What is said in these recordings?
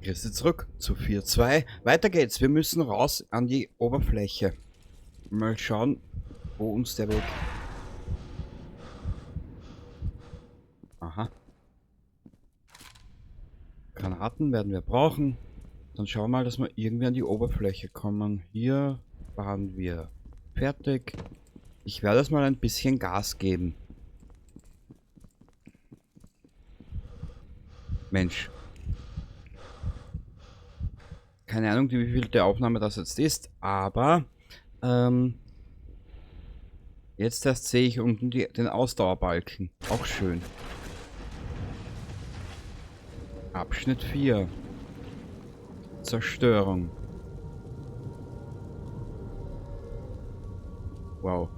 Grüße zurück zu 4.2. Weiter geht's. Wir müssen raus an die Oberfläche. Mal schauen, wo uns der Weg... Aha. Granaten werden wir brauchen. Dann schauen wir mal, dass wir irgendwie an die Oberfläche kommen. Hier waren wir fertig. Ich werde jetzt mal ein bisschen Gas geben. Mensch. Keine Ahnung, wie viel der Aufnahme das jetzt ist, aber jetzt erst sehe ich unten den Ausdauerbalken. Auch schön. Abschnitt 4. Zerstörung. Wow.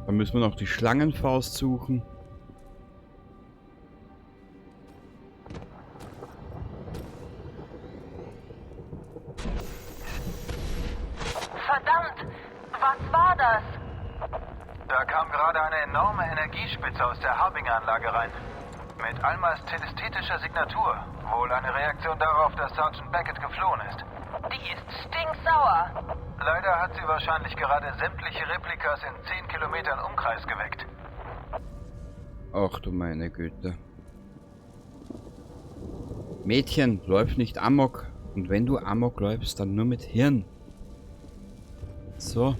Da müssen wir noch die Schlangenfaust suchen. Verdammt! Was war das? Da kam gerade eine enorme Energiespitze aus der Harbinger-Anlage rein. Mit Almas telesthetischer Signatur. Wohl eine Reaktion darauf, dass Sergeant Beckett geflohen ist. Die ist stinksauer. Leider hat sie wahrscheinlich gerade sämtliche Replikas in 10 Kilometern Umkreis geweckt. Ach du meine Güte. Mädchen, läuf nicht amok. Und wenn du amok läufst, dann nur mit Hirn. So,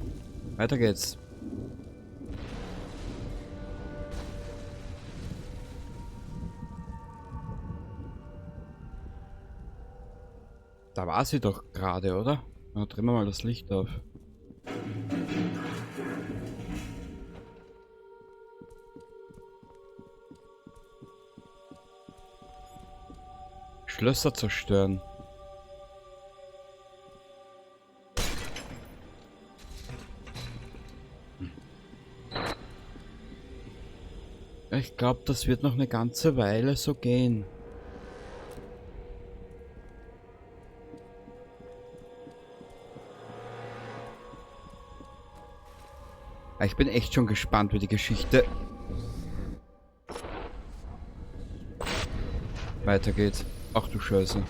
weiter geht's. Da war sie doch gerade, oder? Na, drehen wir mal das Licht auf. Schlösser zerstören. Ich glaub, das wird noch eine ganze Weile so gehen. Ich bin echt schon gespannt, wie die Geschichte weitergeht. Ach du Scheiße.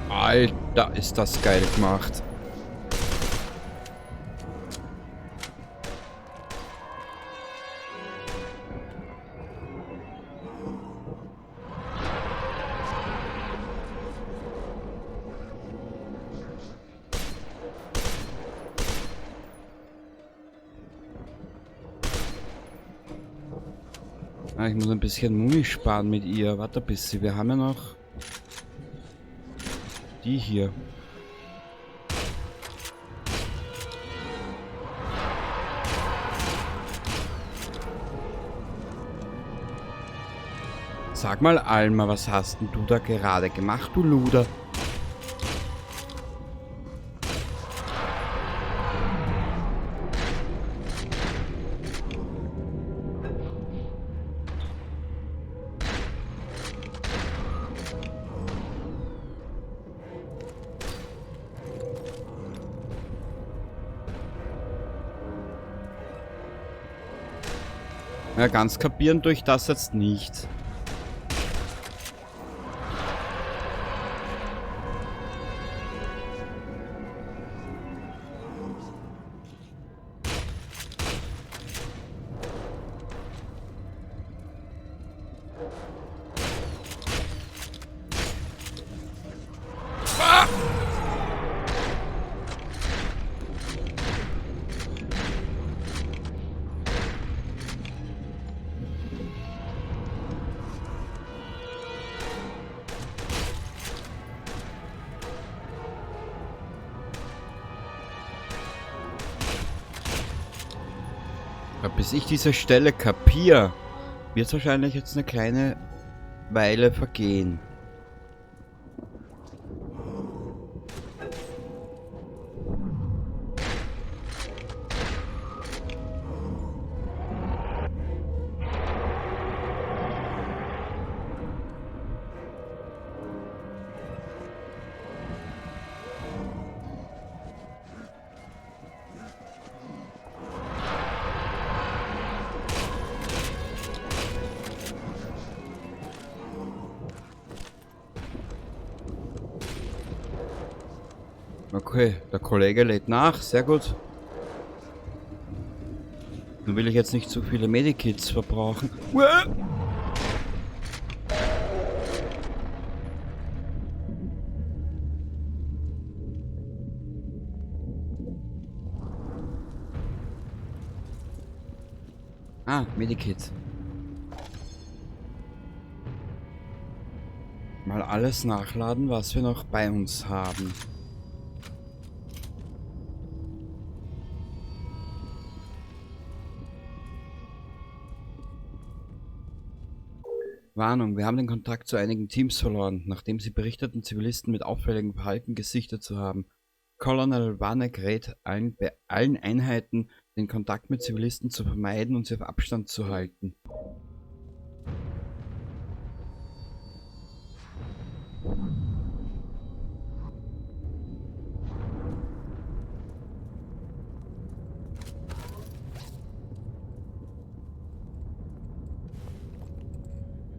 Alter, ist das geil gemacht. Ah, ich muss ein bisschen Muni sparen mit ihr. Warte ein bisschen, wir haben ja noch die hier. Sag mal, Alma, was hast denn du da gerade gemacht, du Luder? Ja, ganz kapieren durch das jetzt nicht. Ja, bis ich diese Stelle kapier, Wird wahrscheinlich jetzt eine kleine Weile vergehen. Okay, der Kollege lädt nach, sehr gut. Nun will ich jetzt nicht zu viele Medikits verbrauchen. Uah! Ah, Medikits. Mal alles nachladen, was wir noch bei uns haben. Warnung, wir haben den Kontakt zu einigen Teams verloren, nachdem sie berichteten, Zivilisten mit auffälligem Verhalten gesichtet zu haben. Colonel Warneck rät bei allen Einheiten, den Kontakt mit Zivilisten zu vermeiden und sie auf Abstand zu halten.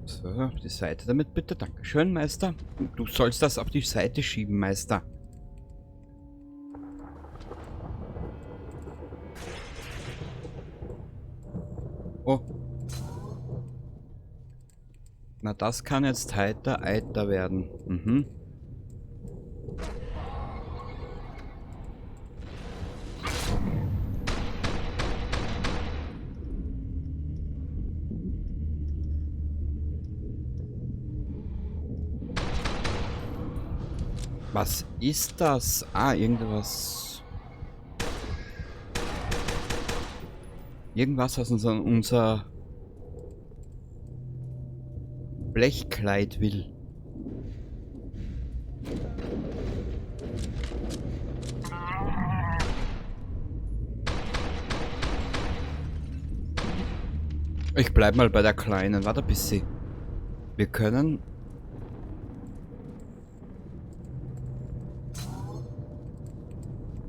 So, auf die Seite damit bitte. Dankeschön, Meister. Du sollst das auf die Seite schieben, Meister. Oh. Na, das kann jetzt heiter eiter werden. Mhm. Was ist das? Ah, irgendwas. Irgendwas, was uns an unser Blechkleid will. Ich bleib mal bei der Kleinen. Warte ein bisschen. Wir können...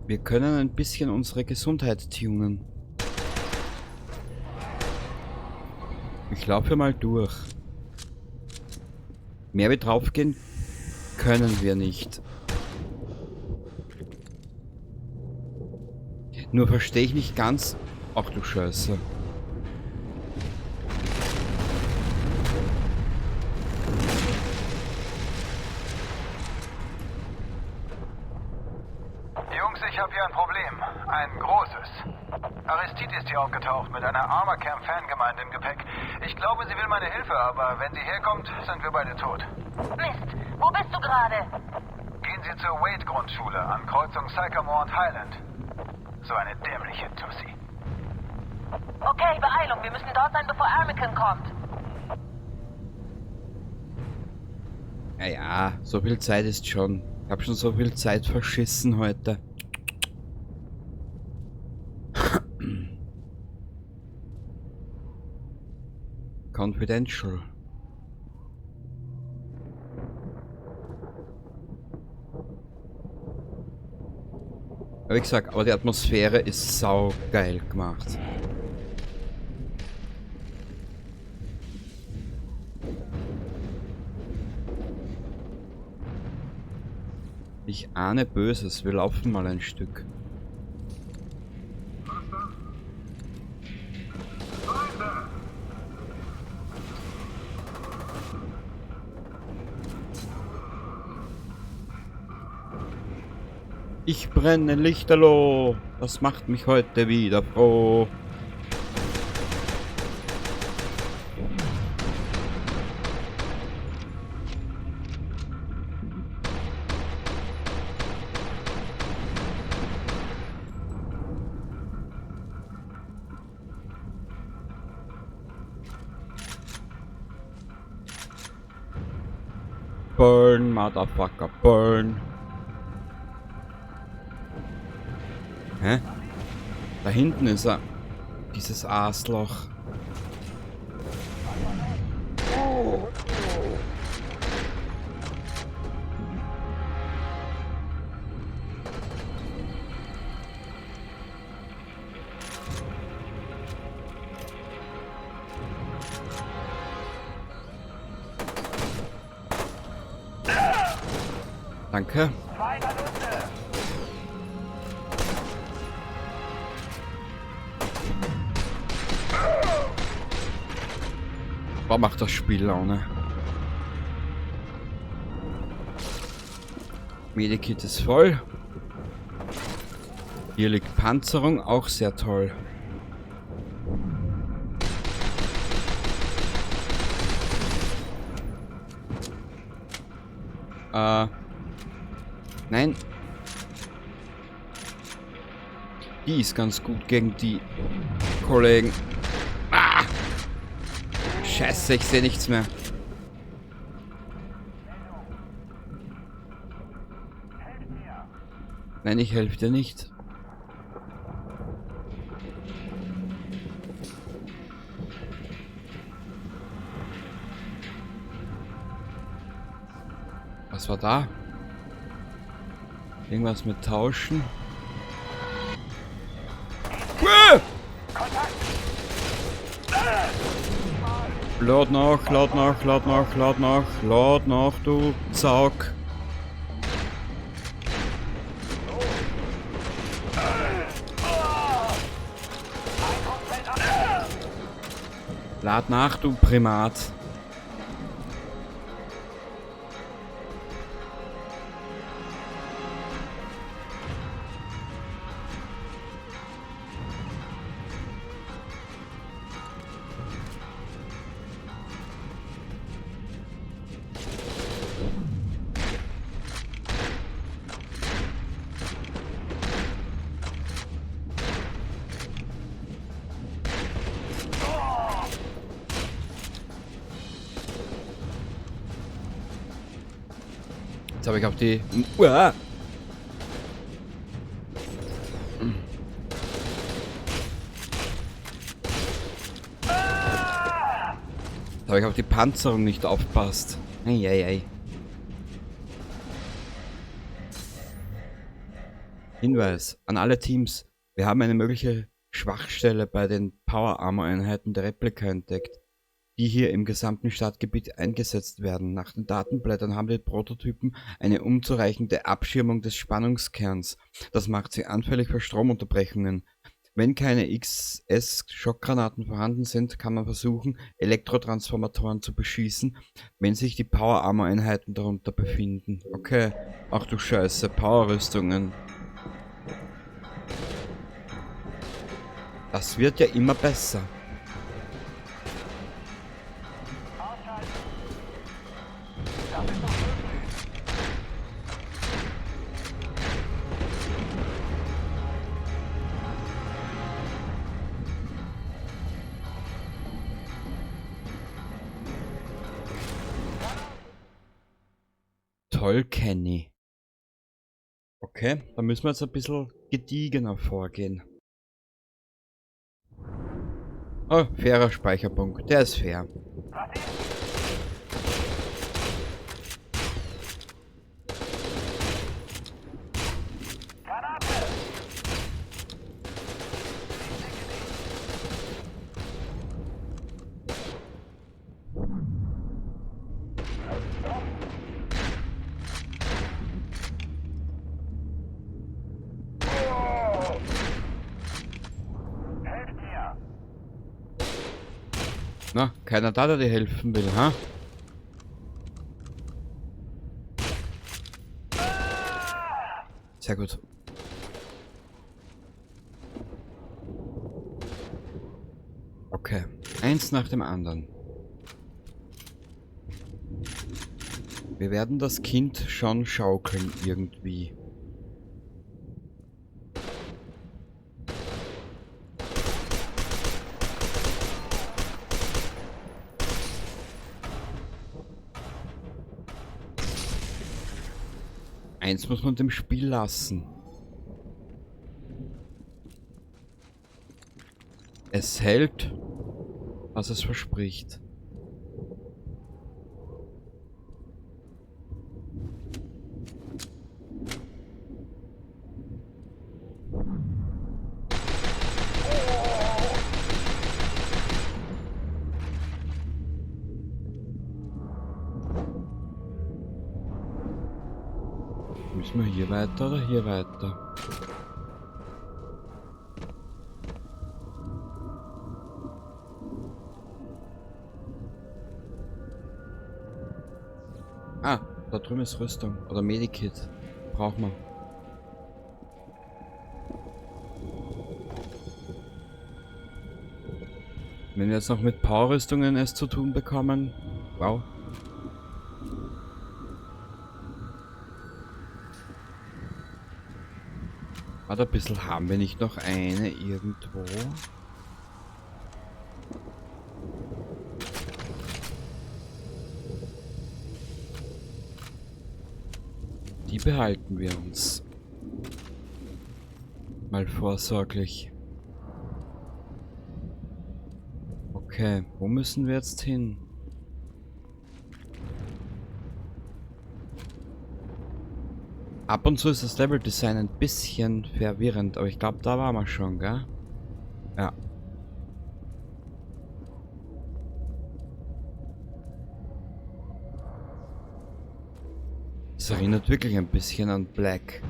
Wir können ein bisschen unsere Gesundheit tunen. Ich laufe hier mal durch. Mehr wie draufgehen können wir nicht. Nur verstehe ich nicht ganz... Ach du Scheiße. Jungs, ich hab hier ein Problem. Ein großes. Aristide ist hier aufgetaucht mit einer Armacham-Fangemeinde im Gepäck. Ich glaube, sie will meine Hilfe, aber wenn sie herkommt, sind wir beide tot. Mist, wo bist du gerade? Gehen Sie zur Wade-Grundschule an Kreuzung Sycamore und Highland. So eine dämliche Tussi. Okay, Beeilung. Wir müssen dort sein, bevor Armacham kommt. Ja, ja, so viel Zeit ist schon. Ich hab schon so viel Zeit verschissen heute. Confidential. Wie gesagt, aber die Atmosphäre ist saugeil gemacht. Ich ahne Böses. Wir laufen mal ein Stück. Ich brenne lichterloh. Das macht mich heute wieder froh. Burn, Motherfucker, burn. Hä? Da hinten ist er. Dieses Arschloch. Danke. Boah, macht das Spiel Laune. Medikit ist voll. Hier liegt Panzerung, auch sehr toll. Nein. Die ist ganz gut gegen die Kollegen. Ah! Scheiße, ich sehe nichts mehr. Nein, ich helfe dir nicht. Was war da? Irgendwas mit Tauschen. Lad nach, lad nach, lad nach, lad nach, lad nach, du Sack. Lad nach, du Primat. Jetzt habe ich auf die... Uah! Jetzt habe ich auf die Panzerung nicht aufgepasst. Ei, ei, ei. Hinweis an alle Teams. Wir haben eine mögliche Schwachstelle bei den Power Armor Einheiten der Replika entdeckt, die hier im gesamten Stadtgebiet eingesetzt werden. Nach den Datenblättern haben die Prototypen eine unzureichende Abschirmung des Spannungskerns. Das macht sie anfällig für Stromunterbrechungen. Wenn keine XS-Schockgranaten vorhanden sind, kann man versuchen, Elektrotransformatoren zu beschießen, wenn sich die Power Armor Einheiten darunter befinden. Okay, ach du Scheiße, Power-Rüstungen. Das wird ja immer besser. Toll, Kenny. Okay, da müssen wir jetzt ein bisschen gediegener vorgehen. Oh, fairer Speicherpunkt. Der ist fair. Na, keiner da, der dir helfen will, ha? Sehr gut. Okay, eins nach dem anderen. Wir werden das Kind schon schaukeln irgendwie. Eins muss man dem Spiel lassen. Es hält, was es verspricht. Müssen wir hier weiter oder hier weiter? Ah, da drüben ist Rüstung oder Medikit. Brauchen wir. Wenn wir jetzt noch mit Power-Rüstungen es zu tun bekommen. Wow. Warte ein bisschen, haben wir nicht noch eine irgendwo? Die behalten wir uns. Mal vorsorglich. Okay, wo müssen wir jetzt hin? Ab und zu ist das Level-Design ein bisschen verwirrend, aber ich glaube, da waren wir schon, gell? Ja. Das erinnert wirklich ein bisschen an Black.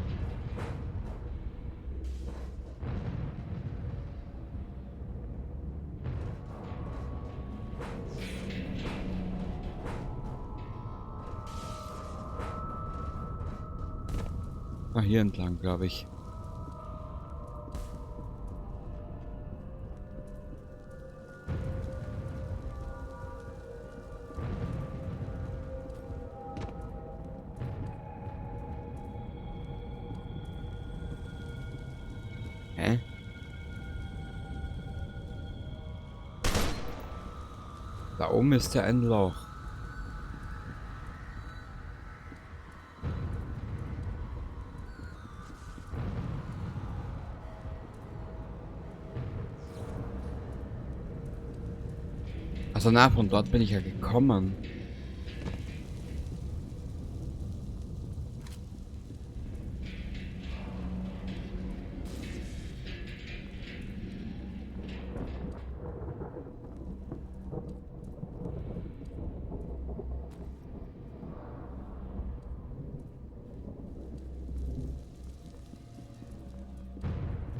Ah, hier entlang, glaube ich. Hä? Da oben ist ja ein Loch. Also na, von dort bin ich ja gekommen.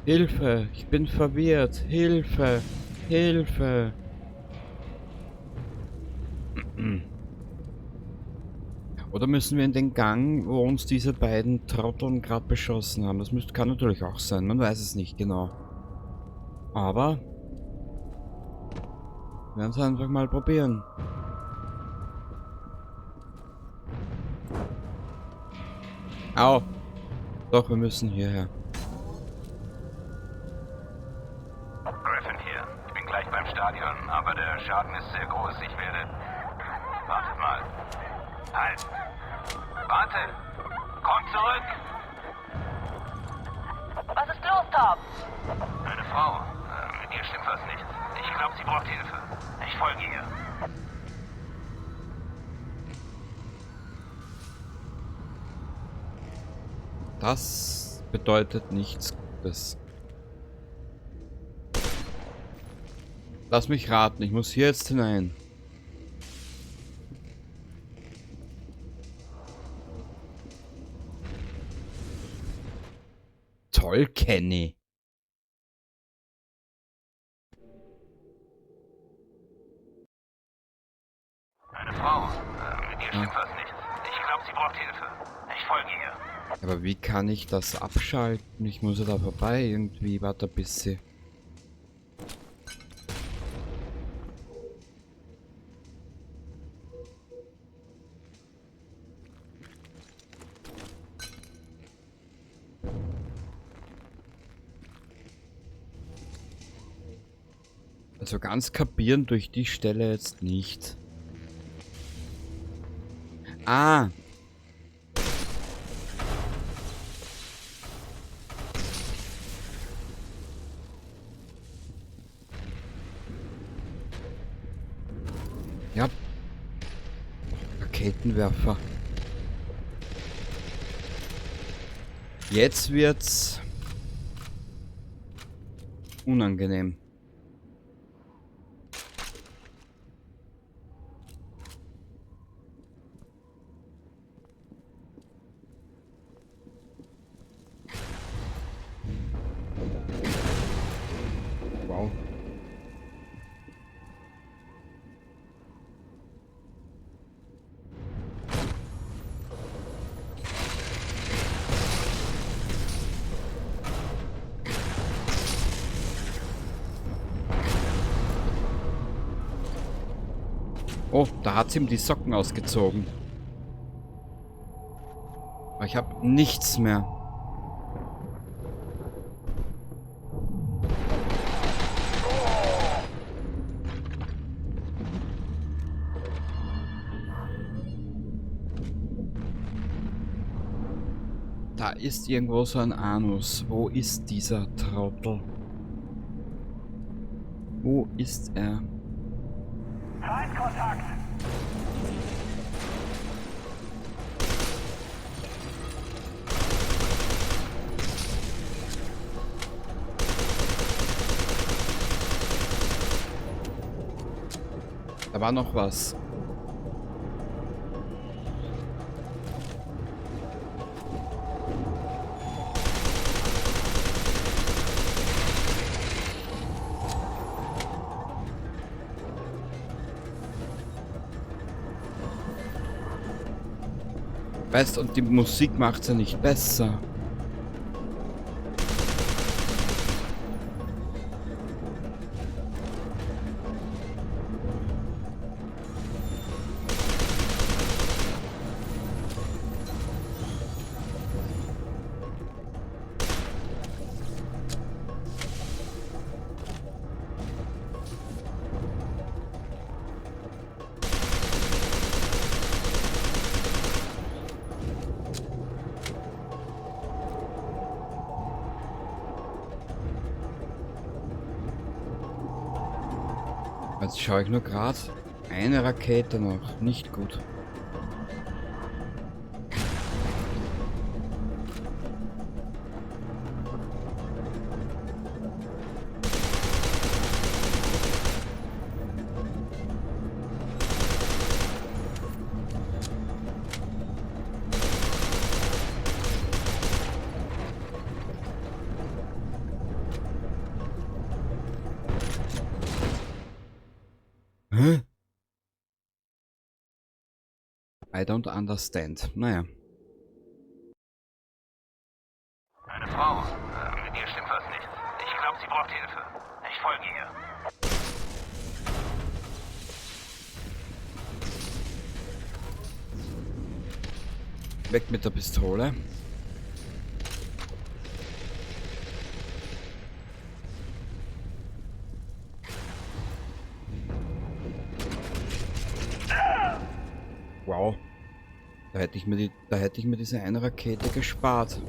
Hilfe, ich bin verwirrt. Hilfe, Hilfe. Oder müssen wir in den Gang, wo uns diese beiden Trotteln gerade beschossen haben? Das kann natürlich auch sein, man weiß es nicht genau. Aber wir werden es einfach mal probieren. Au! Doch, wir müssen hierher. Griffin hier. Ich bin gleich beim Stadion, aber der Schaden ist sehr groß. Ich werde... Wartet mal. Halt! Warte! Komm zurück! Was ist los, Tom? Eine Frau. Mit ihr stimmt was nicht. Ich glaube, sie braucht Hilfe. Ich folge ihr. Das bedeutet nichts Gutes. Lass mich raten, ich muss hier jetzt hinein. Toll, Kenny. Eine Frau. Mit ihr stimmt was nicht. Ich glaube, sie braucht Hilfe. Ich folge ihr. Aber wie kann ich das abschalten? Ich muss ja da vorbei irgendwie. Warte ein bisschen. Also ganz kapieren durch die Stelle jetzt nicht. Ah! Raketenwerfer. Jetzt wird's unangenehm. Wow. Oh, da hat's ihm die Socken ausgezogen. Aber ich hab nichts mehr. Da ist irgendwo so ein Anus. Wo ist dieser Trottel? Wo ist er? Feindkontakt! Da war noch was. Weißt, und die Musik macht's ja nicht besser. Jetzt schaue ich nur grad. Eine Rakete noch. Nicht gut. Hä? I don't understand. Naja. Eine Frau. Mit ihr stimmt was nicht. Ich glaube, sie braucht Hilfe. Ich folge ihr. Weg mit der Pistole. Wow. Da hätte ich mir die, da hätte ich mir diese eine Rakete gespart.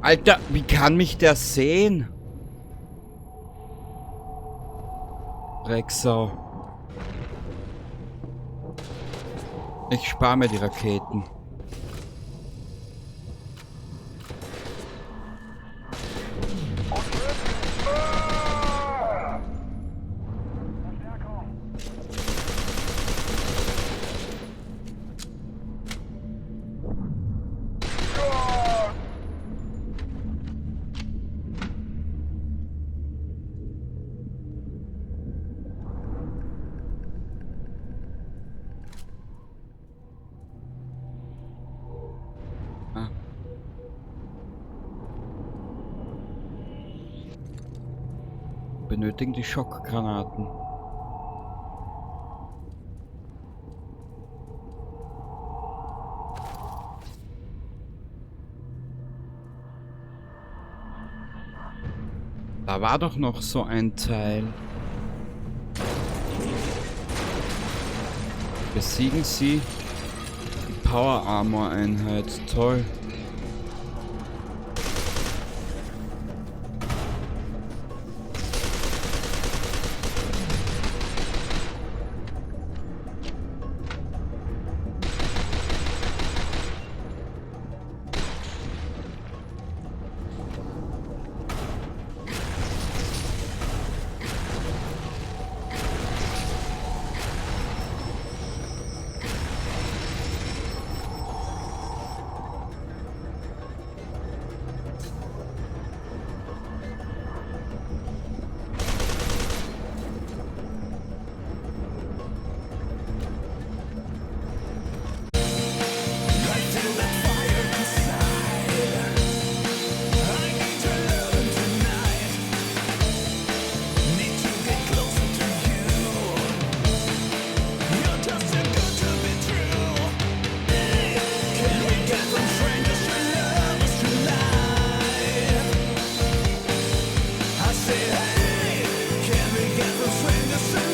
Alter, wie kann mich der sehen? Drecksau. Ich spare mir die Raketen. Ah. Benötigen die Schockgranaten. Da war doch noch so ein Teil. Besiegen Sie die Power Armor Einheit. Toll. Hey, hey, can we get from stranger